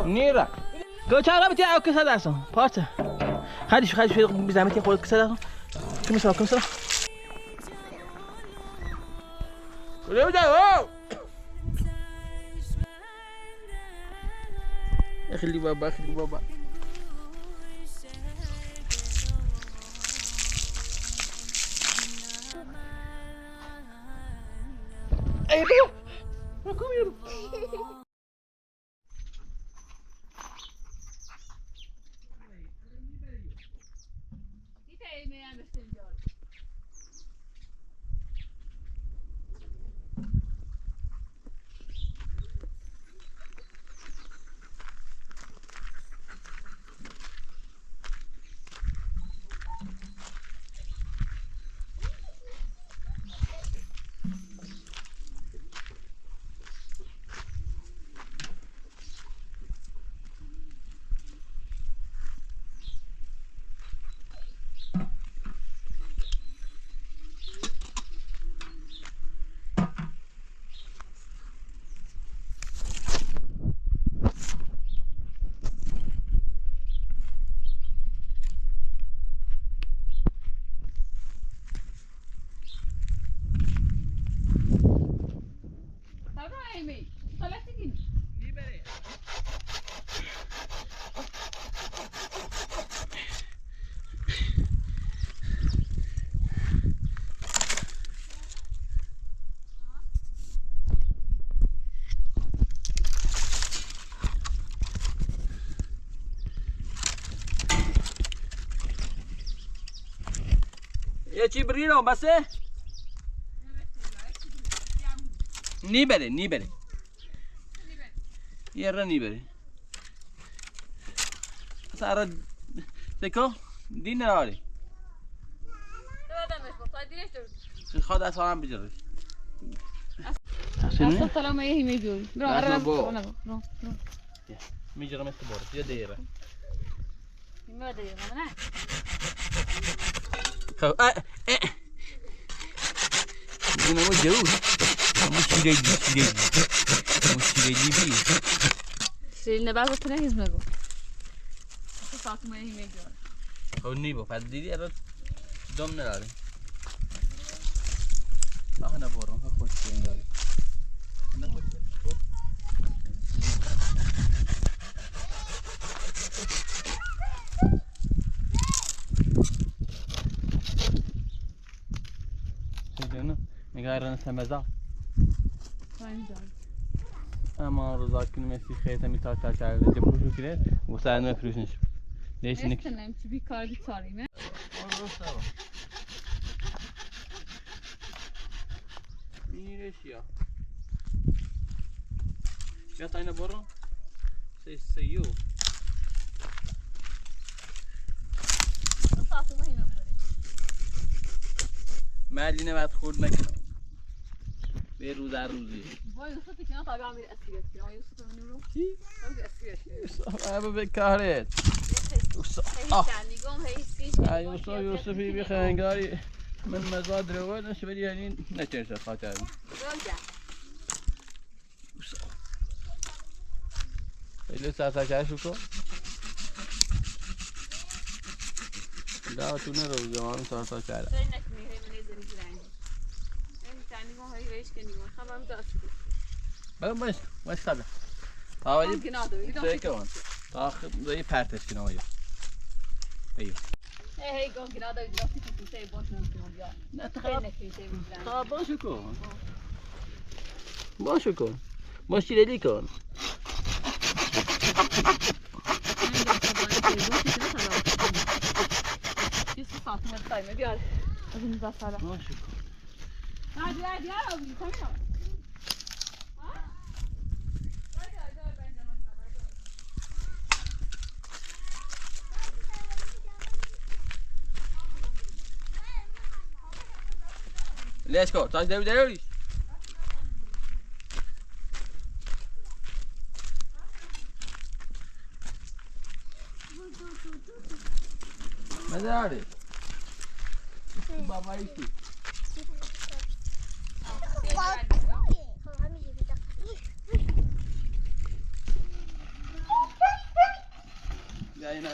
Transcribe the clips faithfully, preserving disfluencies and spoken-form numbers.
Nira. Go chara bati au kisa daso. Parça. Hadi şu hadi şu bir zahmet yapalım kisa daso. Kim sağ kim sağ. Öyle mi de o? Akhli baba, akhli baba. Ey, bırakmıyorum. Ia ce brino, base? Nibere, nibere. Iară nibere. Sară, te co? Din are. Să-ți fac de asta am bicere. Asta nu e? Asta la mai e, mi-e dor. Bro, asta are la bo. Bro, bro, bro. Ia, mi-e dor, mi-e dor. Ia de era. Mă, de eu, mă, na. Hă, a, e. Din nou, eu. Am și de, și de. Am și de libii. Și ne bagă până aici, mă, bă. Ce fac, mă, e imediat. O nivo, pe Didi era domnul are. Ah, ne vor, nu pot să-i dau. Sezonul, mi care nu se meza. Am aruzat când mi-e scris că mi s-a dat de pușu cred, o să nu fiu nici. Deci nici. Este nem ce bicari tare, me? Mire și ea. Ia tai naboră? Să, să eu. Să fac mai naboră. Mai bine va tăcut mai. Beru dar ruzi. Voi, nu să te cheamă pe oameni asigăți, eu sunt un lucru. Aibă pe care. Uso. Ah. Ai, uso, uso, fi, fi, hengari. Men meza drevă, nu se vede nin, ne ce să face. Uso. Ele sa sa ce ai șuco? Da, tu ne rog, eu am sa sa ce ai. Bă, mă, mă, stai. Am ghinadă, uite. Stai că, mă. Da, e partea și ghinadă. Ei. Ei, hei, ghinadă, uite, uite, uite, bă, nu știu, ia. Da, ta, ta, bă, și cu. Bă, și cu. Bă, și Lelica. Ce să fac, mă, stai, mă, ia. Ajung la sala. Bă, și cu. Haide, haide, ia, uite, hai, mă. Let's go. Touch the, there it is. Madare. Baba ești.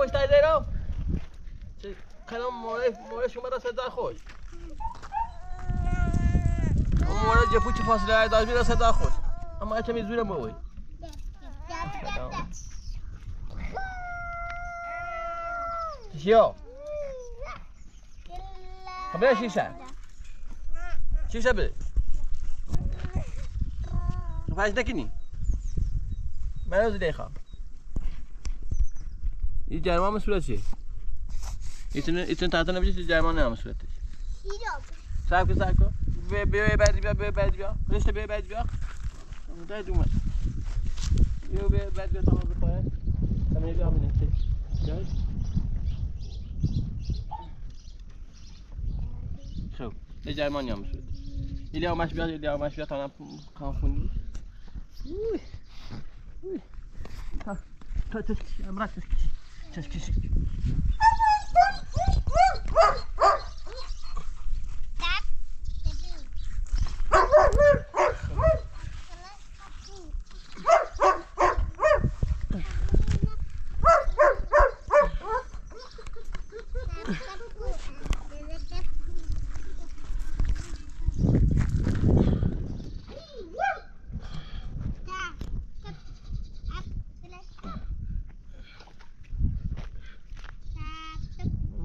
Pois está aí, não? Você, cada um mora, mora, chama da cidade, arroz. Mora de puti fácil, da vida, cidade, arroz. A mãe tinha me dura, meu, oi. Tio. Xabier, xisa. Xisa be. Faz daqui, ni. Mas não se deixa. E já é uma mistura assim. Isso não, isso não tá tão bem, já é uma mistura assim. Sabe que sabe? Bebe, bebe, bebe, bebe, bebe. Deixa bebe, bebe. Não dá de uma. Eu bebe, bebe, toma do pai. Também bebe, né? Já? Шоу, дэ Џьарман иамшәоит. Илиа Машбиа, Илиа Машбиа, ҭана, хан хәыни. Уи. Уи. Ҭа, ҭа, ҭа, амра, ҭа, ҭа, ҭа.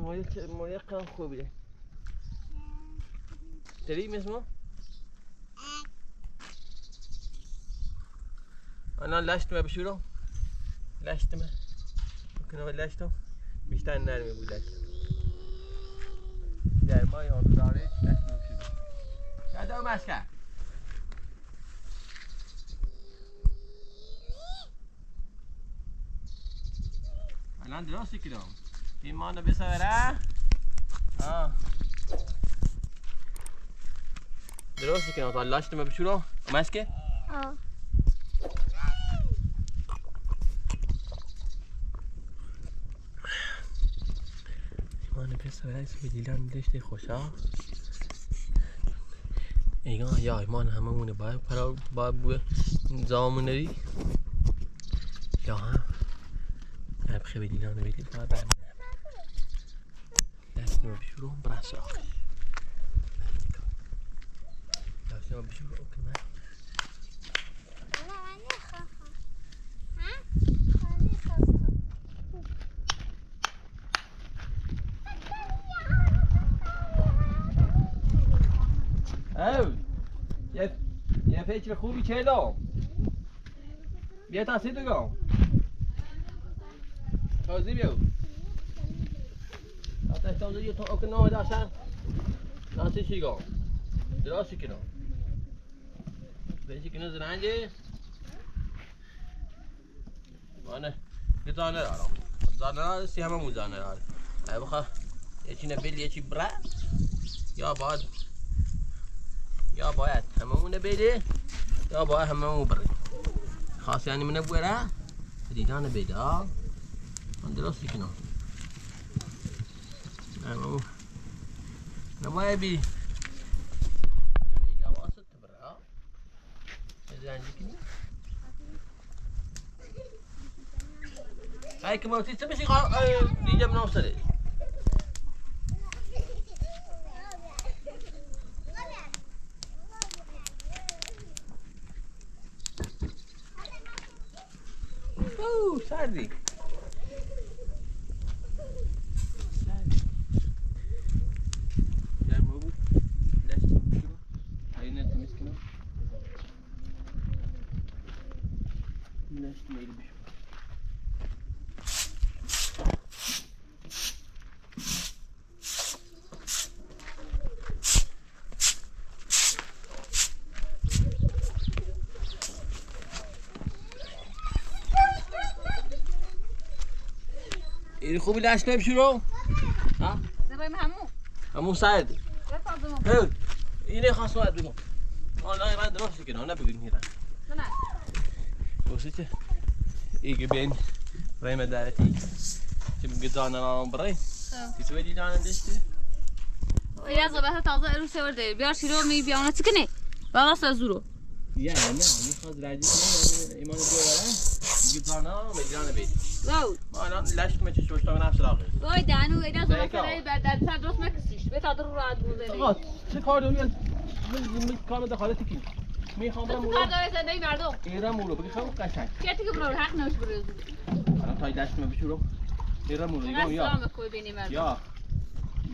Morir, morir, canjo, güey. ¿Te di mismo? Ana, laştım ya bir şey yok. Laştım ya. Bakın o laştım. Bir tane nerede bu laştım? Gelma yolda daha hiç laştım bir şey yok. Ya da o başka. Lan, ድሮስ ይክደው። ቲማን በሰበራ። አ። ድሮስ ይክደው። ታላሽ ተመብሽሮ። ማስኬ? አ። ቲማን በሰበራ ይስቢዲላን ደሽቴ ኾሻ። Ega, ya, man, hemen bunu bay para, bay bu zamanları. Ya, ha. Hep xewe dilan ve dilan ben. Lass nur bir Schuhe und Brasse auch. Lass nur bir Schuhe und Brasse. Ew, yef, yefê çi xubi çêlo. Bia ta sê digo. Tozî bîyo. Ata tozî yo to okno da sa. Nasi şigo. Diro şikino. Vêjikino zirancê. Mane, bir tane ara. Zanera si hema mu zanera. Ay baka. Yeçine belli, yeçi bra. Ya bad. Ya bayat. Hema mu ne belli. Ya bayat hema mu bra. Xas yani mine bu era. Bir tane belli ha. Andro sikino. Hema mu. Ne bayat bir. Ya vasıt bra. Ay, kımı tütsü bir şey kal, ay, diyeceğim ne olsa de. Uuu, sardi. Sardi. Gel bu. Lass mal. Aynen, temiz kino. Lass mal. Iri xubi laş ne bişiro? Ha? Zerre mi hamu? Hamu sayed. Zerre taze mi? He. Yine xasma dumo. Ona ben de nasıl ki ona bugün hira. Sana. Osite. İyi ben. Reme daveti. Şimdi gidana lan bırak. Ha. Gitme dilan deşti. Ya zaten taze eru sever de. Bir şey mi bir ana çıkını. Valla sen zuru. Ya ne? Ne hazır acı. İmanı diyorlar ha. Gidana, Mediane Bey. Wow. Manan leşt me çiş boşta ben hepsi alır. Vay, danu, eda zaman Zeyka. Saray, ben dersen dost me kısış. Ve tadır rahat bu dedi. Tamam. Çıkar onu. Çıkar da halet ki. Mi hamra muro. Çıkar da sen de merdo. Era muro, bir hamra kaşay. Keti ki bro, hak ne hoş bro. Ana tay leşt me bir şey yok. Era muro, ya. Selam koy benim merdo. Ya.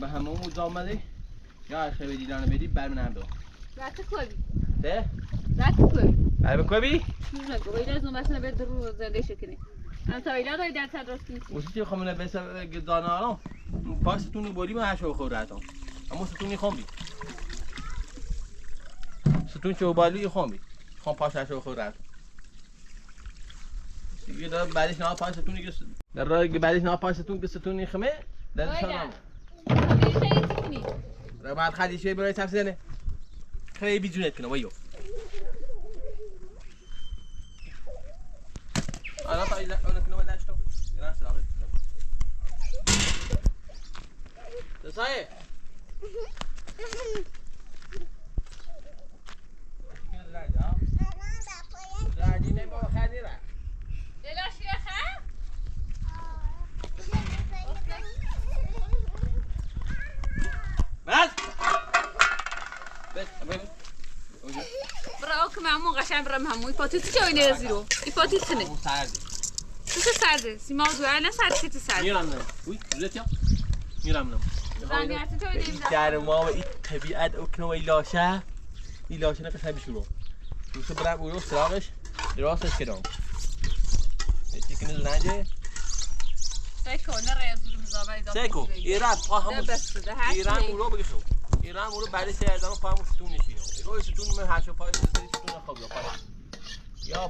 Be hem o muzameli. Ya, şebe dilane bedi, ben ne yapayım? Zaten koy. De? Zaten koy. Ay, be koy bir. Şurada koy. Biraz o mesela bir durur üzerinde şekilde. Ama tabii daha da dersen dost. O sitio kamına besa gidana. Pas tu ne boli ma şo korato. Ama tu ne kombi. Sütun çobali kombi. Kom pas şo korato. Yine ben ne yapayım sütun ki. Derra ki ben ne yapayım sütun ki sütun yıkımı. Derra sana. Öyle. Rabat hadi şey böyle tavsiyene. Kare bir cüret kına vayo. Ana pa ila ona kına vada işte. Gracias. Sai. Bravo, que me amo, que sempre me amo. Hipótese que eu ainda zero. Hipótese ne? Você sabe, se mal doer, não sabe que você sabe. Miramno. Oui, vous êtes bien. Miramno. Zamiatı köyde. İhtiyarım ama it tabiat okuna ve ilaşa. İlaşa ne kadar bir şey bu. Yoksa bırak bu yok, sıramış. Biraz ses kırıyorum. Ettikiniz bence. Seko, nereye durumuz var? Seko, İran, pahamus. İran uro bıgışo. İran uro bari se adam pahamus tun işi. Ego sütun mu haşo pahamus sütun akabıyor pahamus. Ya,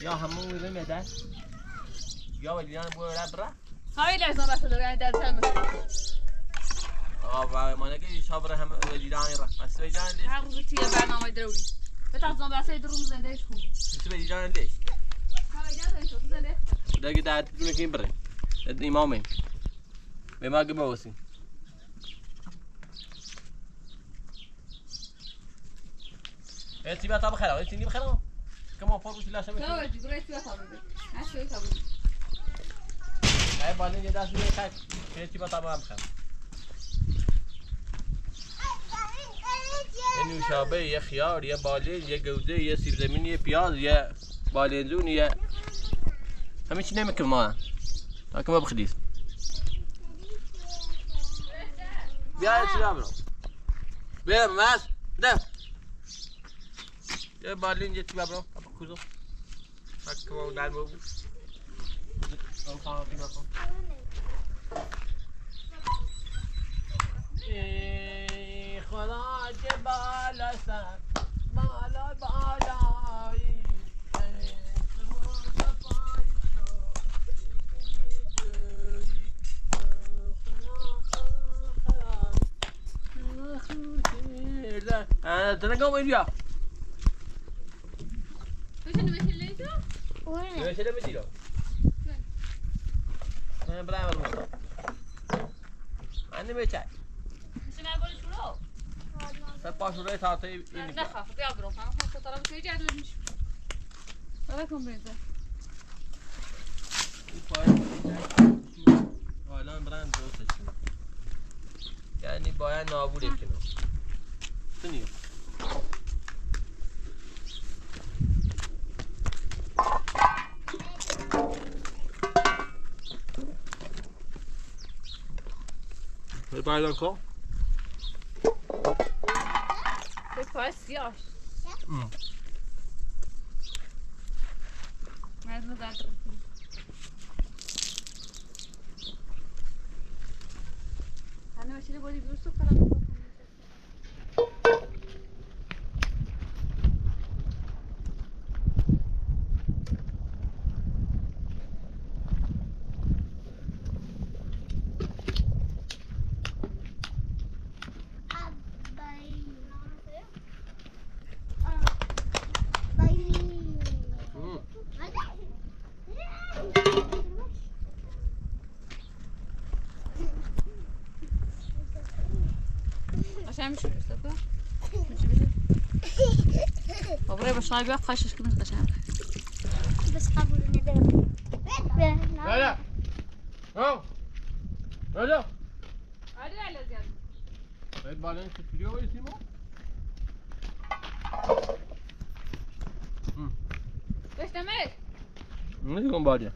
ya hamur vermeden. Ya İran bu öyle bırak. Hayır, her zaman sana ben dersen mi? Aa, bak, bana gel, sabra hem öyle İran ra. Nasıl İran değil? Her kuzu tiye ben ama dövdüm. Ve tarzan ben seni durum üzerinde hiç kum. Nasıl İran değil? Hayır, İran değil, çok güzel. Da gida tunu kim bre. Imamı. Ve ma gibi olsun. Eti bata bxera, eti ni bxera. Kama poru sila shabe. Sawa, jibra eti bata bxera. Acho eti bata. Ay bani ne da sila kak. Eti bata bxera. Eni şabe, ya xiyar, ya bale, ya gövde, ya sibzemin, ya piyaz, ya balenzun, ya. Hem hiç ne mi kılma? Akıma bxidis. Bir ay çıra bro. Vermez. De. Ya balin yeti bro. Apa kuzo. Akıma o dalmo. Al tamam bir bakalım. Ee, xala ce balasa. Bala bala. Ana, tena kau mai dia. Macam mana macam itu? Oi. Macam mana macam itu? Mana berapa rumah? Mana macam? Macam mana boleh suruh? Saya pas suruh satu ini. Dah kah, dia berapa? Aku tak tahu kerja tu. Ara komprende. Alan brand dost için. Yani bayağı nabur yakın o. Sınıyor. Ve bayrak o. Ve pas yaş. Hmm. Aşağı mı düşürüyoruz, Safa? Buraya başına bir kaç şişkin kaçar. Allez, allez, Simon. Hum. Não sei como pode.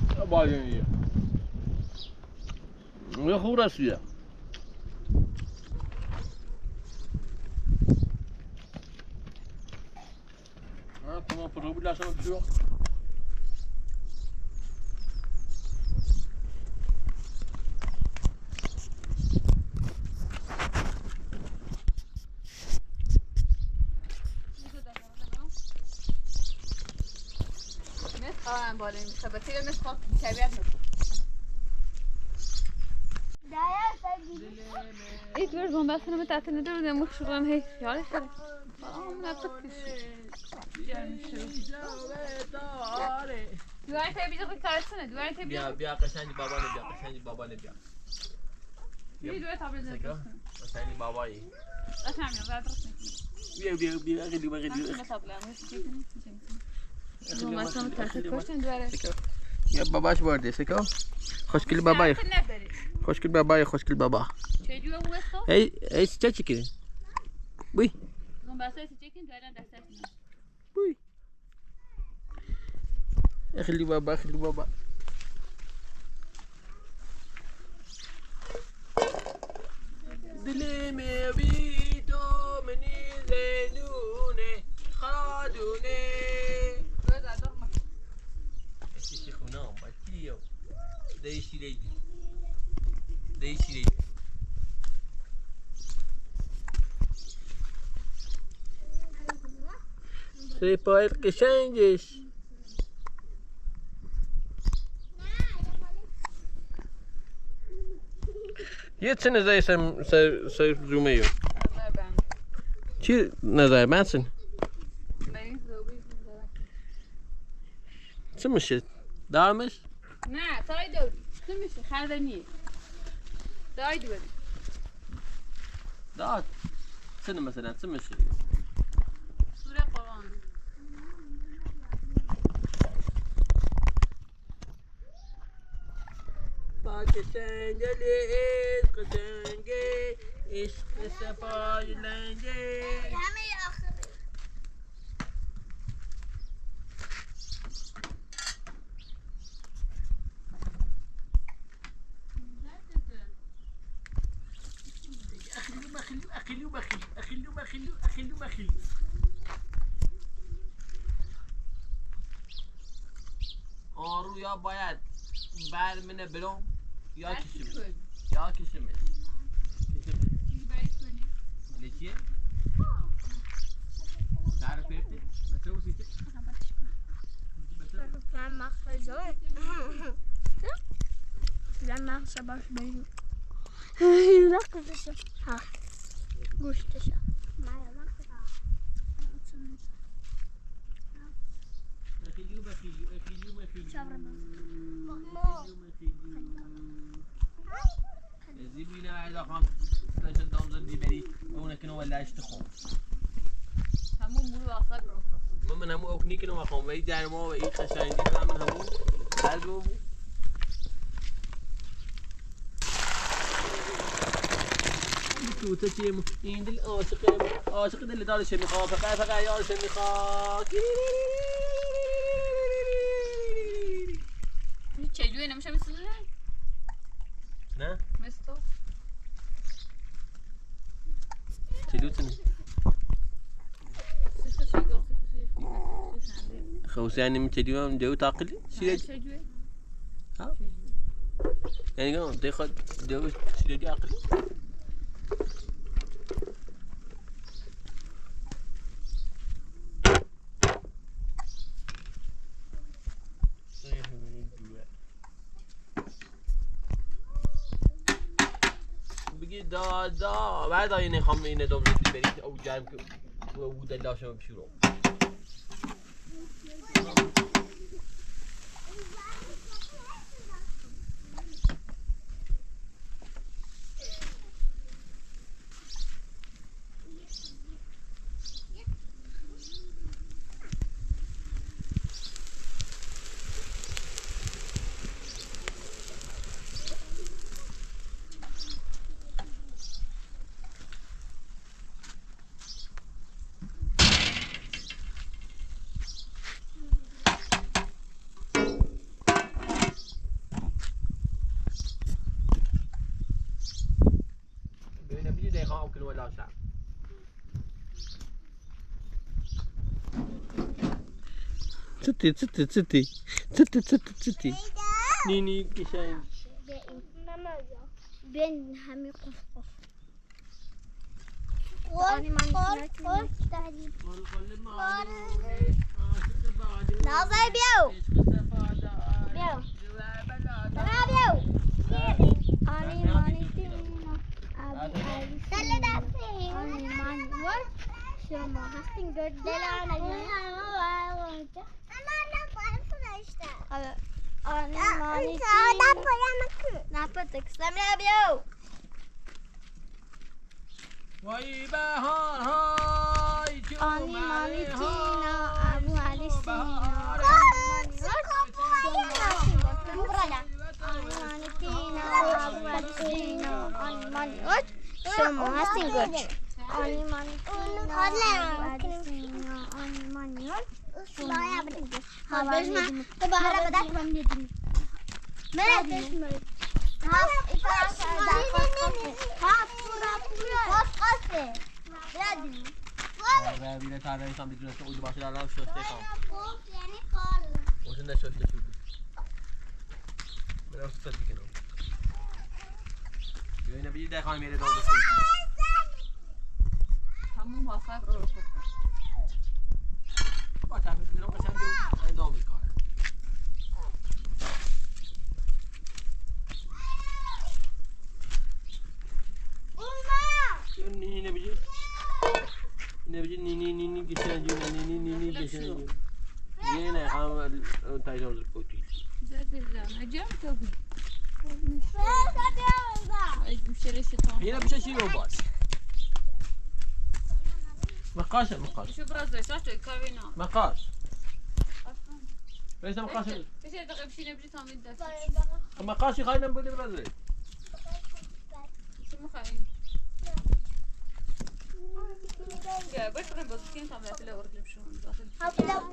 Trabalho aí. Não é rura, filha. Ah, toma por orgulho, achando que eu. Ит вер зомбасына митатына дөрүнө мухшуран хей. Яли хери. Ам на тыккиш. Дуай те бизе куй карсына, дуай те бизе. Бия, бия, кашани бабаны бия, кашани бабаны бия. Бия, дуай табе. Кашани бабай. Кашани бабай. Бия, бия, бия, гыды, гыды. Я бабаш варди, секо? Хошкил бабай. Хошкил бабай, хошкил баба. Эй, эй, сичачики. Буй. Буй. Эхли баба, эхли баба. Dilê me bî to minî zênûne, xadûne. Değiştireydi. Değiştireydi. Sipayet kişengiş. Yetsin ezay sen, sen, sen zumeyo. Çi nezay bensin? Çimiş? Dağmış? Ne, tay da. Çimiş? Xerdeni. Tay da. Dağ. Seni mesela, çimiş? Sure Kur'an. Pakistan geliz kıtenge, iş kısa payilenge. Aru ya bayat bermine bro ya kişim. Ya kişim. Leçiye. Tarif etti. Nasıl siti? Ben mahvedeceğim. Ben mahvedeceğim. Ha. Gusto siya. Maya lang. Zibina ayda xam. Taşa damza biberi. Ona kino wala işte xo. Hamu mulu asa bro. Mama namu ok nikino wa xom. Ve dermo ve ilk aşağı indi. Mama namu. Hal bu. Tuta çiğ mi? İndil aşık. Aşık deli dar şemi. Aa, fakat fakat yar şemi. Çeliyor ne mişem sizinle? Ne? Mesto. Çeliyor seni. Xewsani mi çeliyor, dewi taqili? Şire. Ha? Yani, no, dexa, dewi, şire di aqili. Bigi da, da, ver da yine ham yine domuz eti beri, o gelm ki, bu, bu da laşa bir şey yok. Цити, цити, цити. Цити, цити, цити. Ні, ні, кишень. Бен, гьами къуф-къуф. Къуф, къуф, къуф, къуф. Назай беу. Беу. Назай беу. Ани, мани, тина. Аби, аби, тина. Ани, мани, вот. Всё, мы гостим, говорит, Деляна. Ани, мани, тина. Напиток. Назай беу. Ани, мани, тина, абу, аби, тина. Ани, мани, тина, абу, аби, тина. Ани, мани, вот. Всё, мы гостим, говорит. Ани, мани, тина, абу, аби, тина. Ани, мани, вот. Tamam, WhatsApp. What happened? You don't send you and all the car. Nini, nini, nini, nini, geçen gün, nini, nini, nini, geçen gün. Yine ama, e, taycamızı koydu. Güzel bir zaman. Acıyor mu tabii? Ay, bir şey şey tamam. Yine bir şey şey olmaz. Makasha, makasha. Şu biraz da saç kahveni al. Makasha. Neyse makasha. Bir şey de bir şey ne bir tamam. Makasha kaynan böyle biraz da. Şu mu kayın? Ya, bak, bak, bak, kim tam yapıyla orada şu an zaten. Hadi, hadi.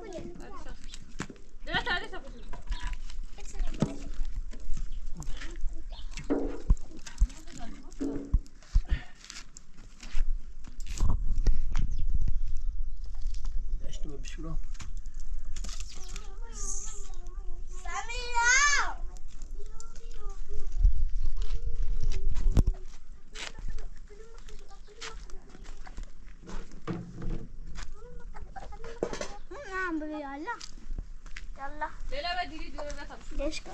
يلا. يلا. ليلى، بدي لي دورة خمسة. ليش كده؟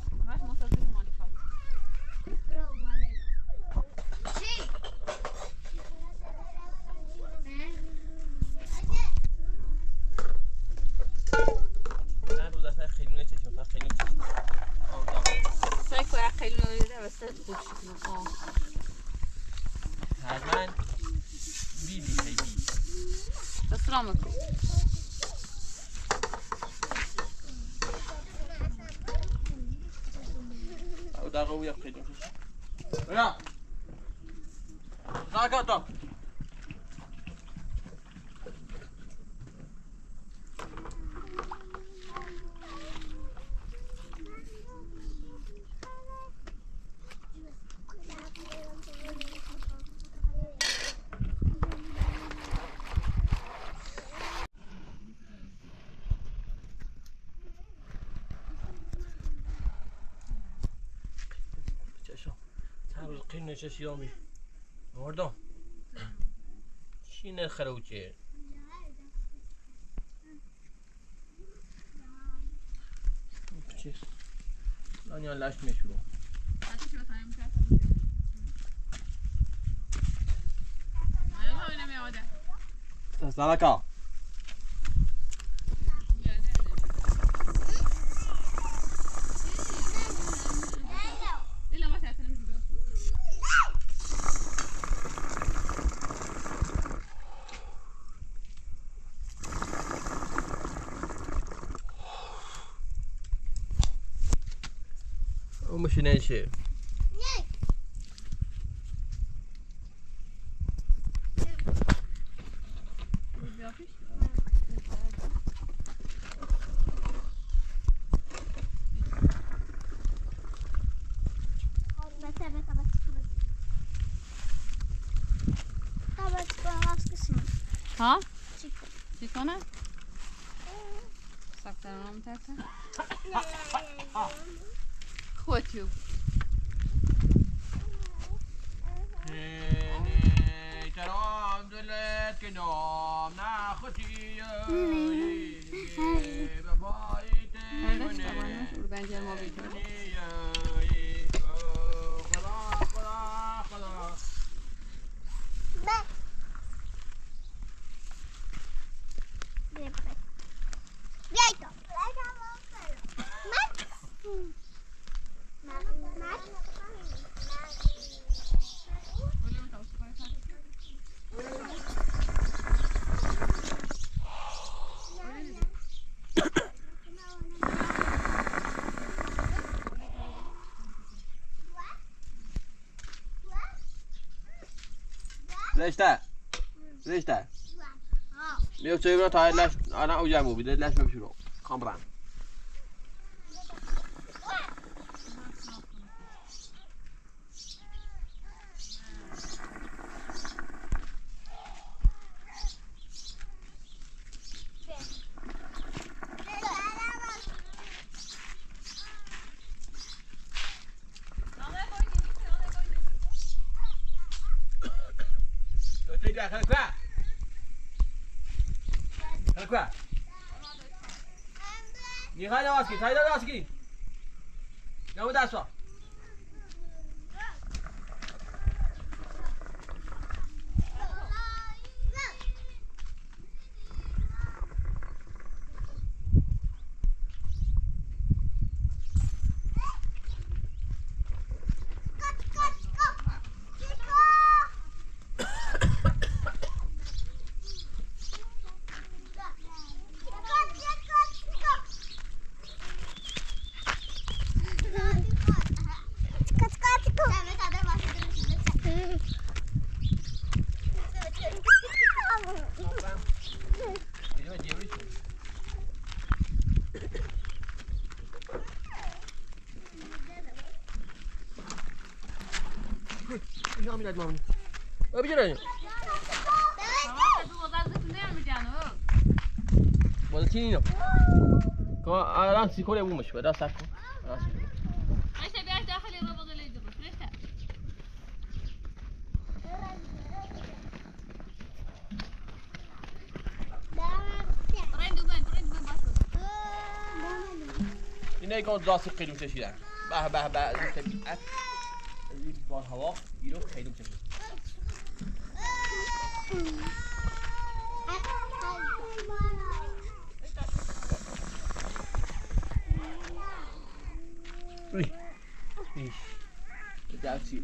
Sai cu aia cailul ăla de ăsta cu și cu. Hazan, bibi, hai, bibi. Asalamu alaikum. Au, dar o ia cailul. Ia. Zaga, da. Țarul scrie ce și eu mi-, ordo. Cine hărăuce? Ce? La ne lași meciul. Asta la ca. O mașină și Ha? Țicona? Saklanalım tata. Хватил. Resta. Resta. Meu cerebro está lá, ana uya mu, bide lash me shiro. Compran. Öteki, kalk be. Kalk be. Niye hala baskı? Hayda baskı. Ya bu da so. Öbür. Buontinino. Ko aran si kore bu mash, da sako. Aran si. Aisha, biraz daha ileri bak, öyle dur. Biraz daha. Ine kon dasi qeydum seçilen. Bah, bah, bah, zil tebiat. Zil bar hava, iro qeydum seçilen. Ui. Ui. That's it.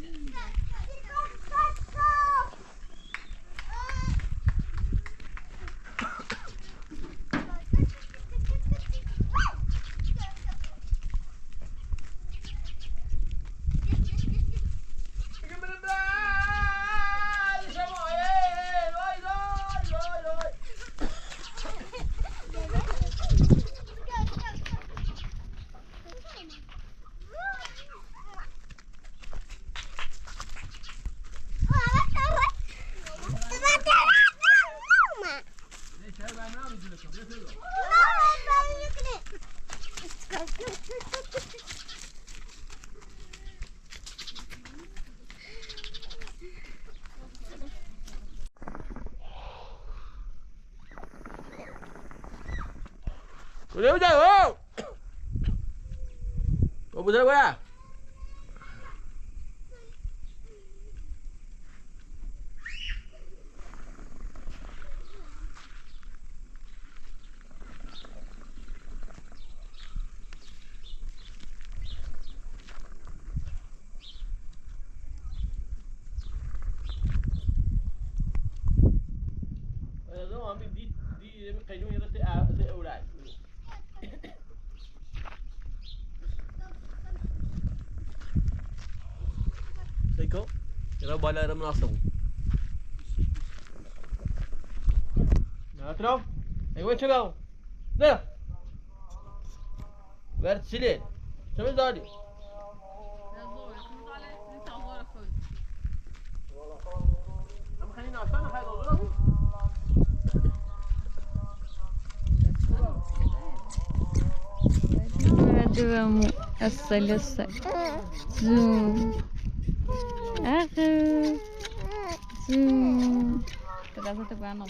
Seiko, era bala era mnasa bu. Natro, e voi ce gau? Da. Vertsile. Ce mi dai? Радуему ассалеса. Зум. Аху. Зум. Тогда за тобой оно.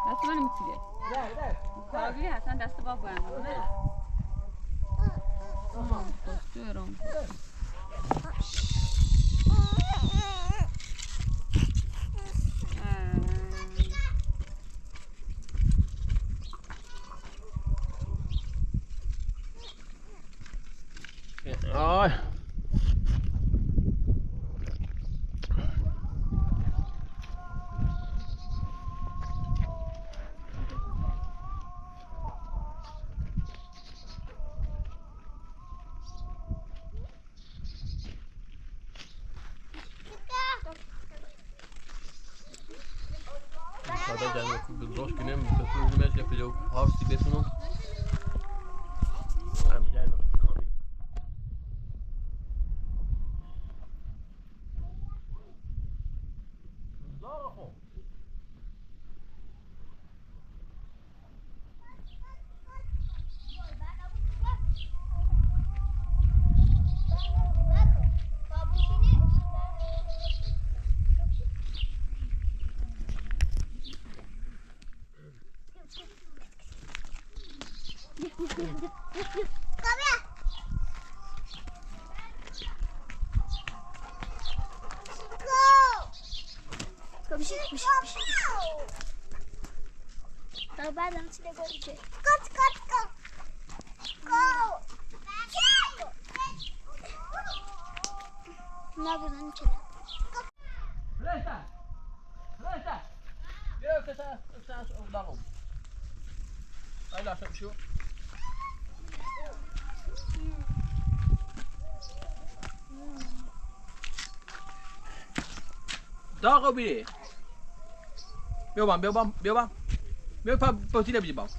That's what I'm to do. Probably has not, that's the bubble. Costume. Ой. Pada jangan aku gedros kena betul macam video harus tiga semua. Go! Go, go, go, go. Go, go, go, go. Go. Go. Go. Resta. Resta. Hai, lasă-mi și eu. Da, copii. Beu bani, beu bani, beu bani. Beu pe, pe tine, bine, bani.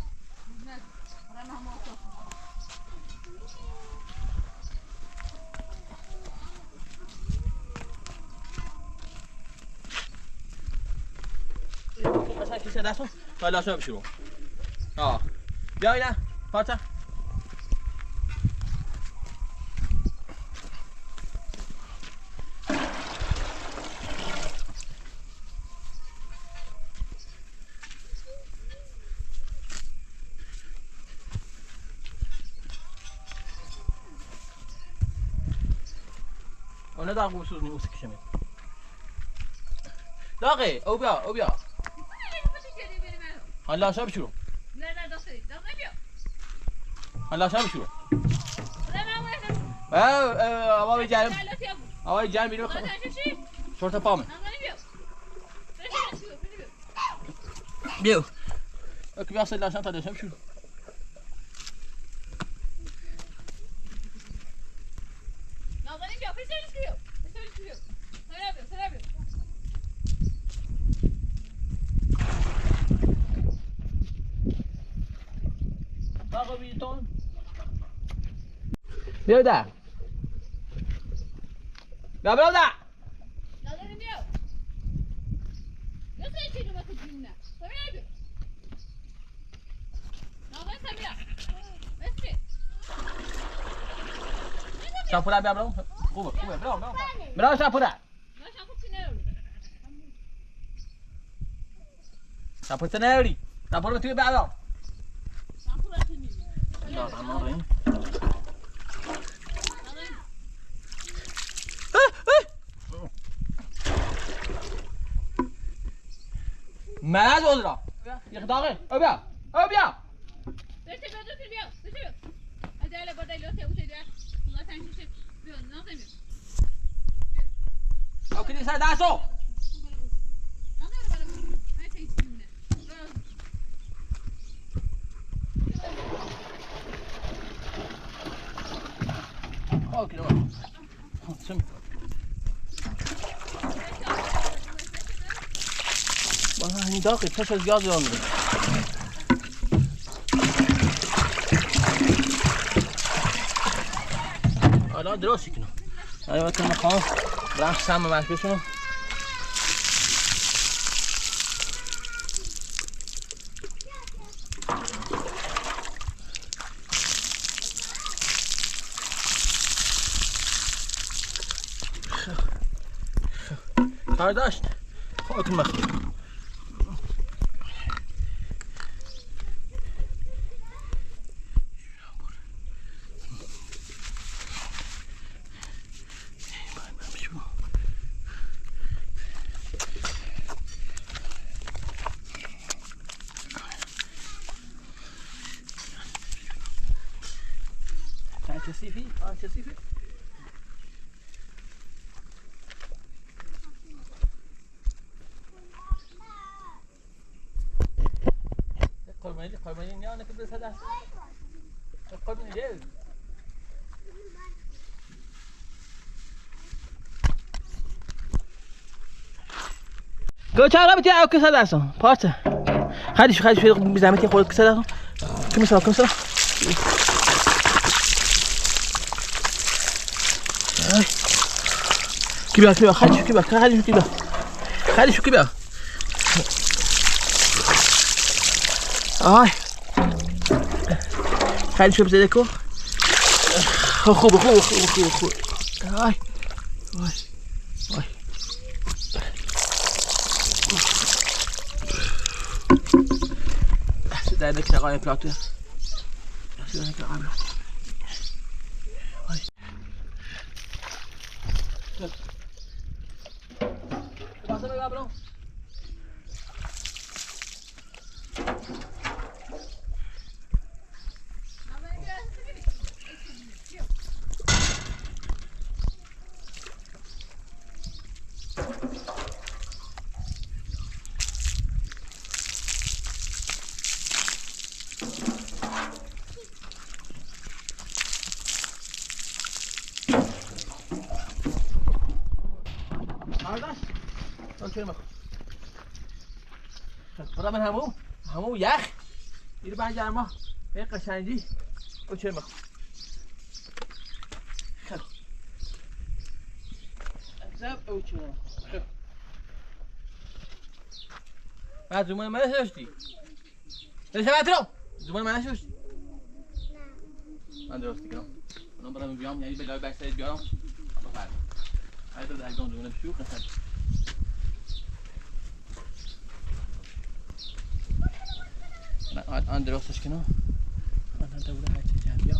Așa, și se lasă? Hai, lasă-mi și eu. A. Ia, ia, fața. Ona da cu sus, nu se chișe. Da, că, obia, obia. Hai, lasă-mi și eu. Hai, lasă-mi și eu. Ă, ă, am avut geam. Am avut geam, bine. Foarte pame. Eu. Că mi-a să-l așa, te-a de-așa și eu. Bagă viitor. Eu da. Gabriel, da! Sapura, bea, bro. Cum, cum, bro, bro. Bro, sapura. Sapura, ține. Sapura, tu, bea, bro. Da, da, nu vrei. Mea, zodra. E dare. Obia. Obia. Au, cât s-ai dat-o? Ok, nu. Sunt. Bă, nu, dacă, ce să-ți ia de oameni? Ala, drosik, nu. Ai, bă, că mă fac. Vreau să am mai spus, nu? Kardeş, korkma. Chasifi, ah, Chasifi. Korkmayın, korkmayın ya, ne kadar sada. Korkmayın, gel. Go, ciao, Robert, ciao, cosa adesso? Forza. Cadi su, cadi su, bisogna mettere quello che sta dato. Come sta, come sta? Ai. Kiba, kiba, cadi su, kiba, cadi su, kiba. Cadi su, kiba. Ai. Cadi su, bisogna. Ojo, ojo, ojo, ojo, ojo. Ai. Ai. Ay. Şuradaki de kayıp atıyor. Şuradaki de kayıp atıyor. Ay. Dur. Pásame, cabrón. Kardeş, oturma. Bura من همو، همو یخ. اینو برگرما. به قشنگی. اوکی می‌خوام. خب. عجب اوکی می‌خوام. خب. بعد زمان من داشتی. داشته من تو. زمان من داشتی. من درست دیگه. اونا برم بیام، یعنی به لای بکسایز بیام. بفرد. هر دو در گام زمان بشو، قسم. من آن، آن درستش کنم. من هم دوره هر چی جمع بیا.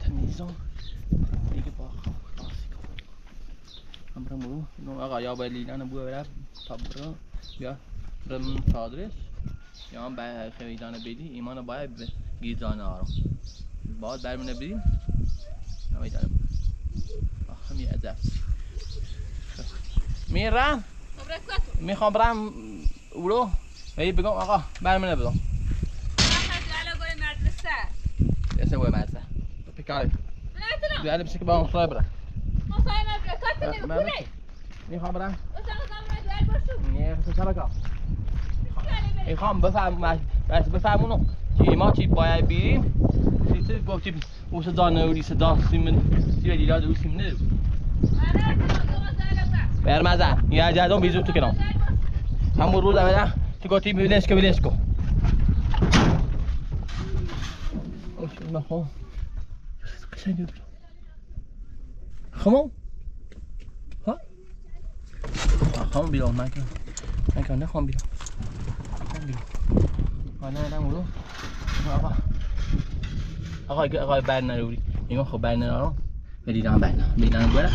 تمیزم. دیگه با خلاصی کنم. من برم برو. نو آقا یا باید لیدان بو برم. تا برم. یا برم چادرش. یا من باید خیلی دانه بیدی. ایمان باید به گیزانه آرام. باید برمونه بیدیم. یا باید دانه. آخه می عجب. میرم. میخوام برم. اورو. هی بگم آقا، برم اینو بدم. آقا، جلو گوی مدرسه. یه سه گوی مدرسه. پیکاری. نه، تو نه. جلو بشه که با اون صاحب را. مصاحبه مدرسه، کات نه، من، من، بکنه. می‌خوام برم. او ساعت هم من جلو بشو. نه، خسر سر کار. می‌خوام بفهم، بس بفهم اونو. چی ما چی باید بیریم؟ چی چی گفتی؟ او صدا نوری صدا سیمن، سیمن دیگه او سیمن نه. برمزه، یا جدون بیزو تو کنم. همون روز اولا تو گفتی ولش کن، ولش کن. او شو نخو. قشنگ بود. خمو؟ ها؟ خام بیرون، من که، من که نخوام بیرون. خام بیرون. آه، نه، نه، برو. آقا. آقا، آقا، بر نره بودی. نگاه خب، بر نره. بری دام بر نره. بری دام بر نره.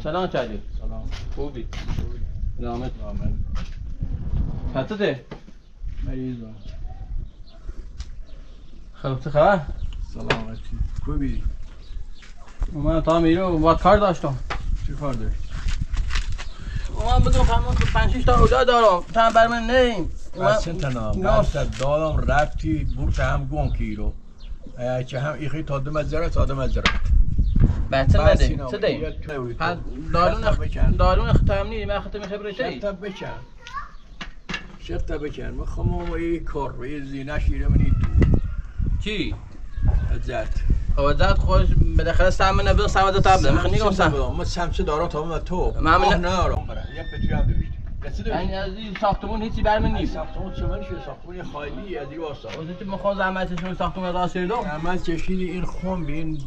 سلام چاجی. سلام. خوبی؟ خوبی. سلامت. سلامت. چطوره؟ مریضم. خب، چه خبر؟ سلامتی. خوبی؟ اومدم تا میرو، با کار داشتم. چی کار داشت؟ اومدم بگم، فرمان تو پنج شش تا اولاد دارم. تا بر من نیم. Ва-, Ва-, сентана, ва-, ва-, дадам, рапти, бурта ҳам гон киро. Э, ча ҳам ихи тодма зара, тодма зара. Бәтсен Бәтсен мәдей, сидей. Ха, даруна, даруна хтамни, ма хтами хебре чей. Шерта беча. Шерта беча. Ма хмо ма и кор, и зина шире мни ту. Чи? Азат. Азат хош, бедахра самна бил, самна табла. Мхни гом сам. Ма сам чи даро то ма то. Ма мна. Ах, на ро. Я петя душт. یعنی از این ساختمون هیچی برمه نیست. ساختمون چه منشه؟ ساختمون خالی از این واسه. واسه چی می‌خوام زحمت کشم ساختمون را سیردم؟ زحمت کشیدی این خون بین.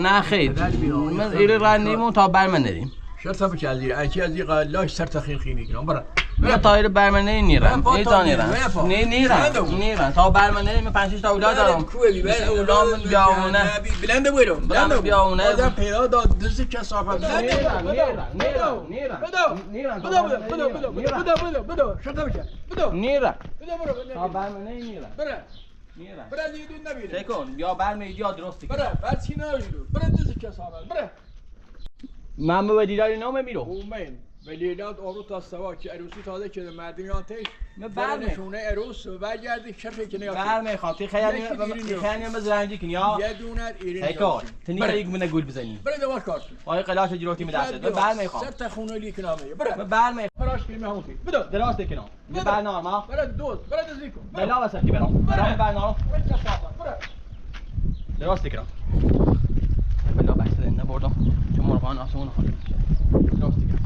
نه خیر. من ایره راه نیمون تا برمه ندیم. شرط هم که از این، اکی از این قلاش سر تخیر خینی کنم. برا. من تا ایره برمه ندیم نیرم. ای جان نیرم. نه نیرم. نیرم. تا برمه ندیم، من پنج شش تا اولاد دارم. کوه بی، بس اولاد من بیامونه. بلنده بویرم. بلنده بیامونه. آدم پیدا داد، دزی کسافت. نیرم، نیرم، نیرم، نیرم. بدو. نیرم، بدو، بدو، بدو، بدو، بدو، بدو، بدو، بدو، بدو. شرط بکن. بدو. نیرم. بدو، برو، بدو. تا برمه ندیم نیرم. برو. نیرم. برو، دیگه دود نبینه. سکون، یا برمه یا درست کن. برو، بر چی نبینه؟ برو، دزی کسافت. برو. من به دیدار اینا می‌رم. اومن. ولی لات آروتا سوا که عروسی تازه شده، مردم یا تش. من برمه. نشونه عروس و برگردی، شرفی که نیا. برمه خاطی خیلی، یکی دیگه خیلی هم زرنگی کنی، یا. یه دونه ایرانی سکون. تنی برو. یک مونه گول بزنی. برو دوار کار. آقای قلاش جلوتی می‌دسته. برو. برمه خان. سر تا خونه لیک نامه. برو. من برمه. براش که محمودی. بدو. درست کنم. بدو. برنامه. برو دوز. برو دوزی کن. برو. بلا واسه کی برام. برو. برام برنامه. برو چه صافا. برو. درست کنم. بلا بحث نبردم. چون مرغان آسمون خواهد. درست کنم.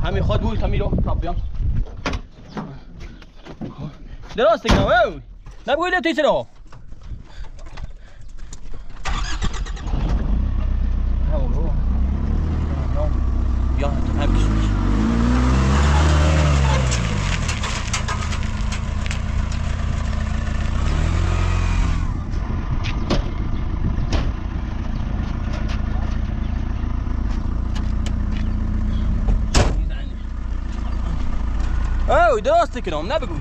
همین خود بود، همین رو. خب بیام. درست کنم. اوه. نبگوی تی چرا؟ اوه، درست کنم، نبگوی.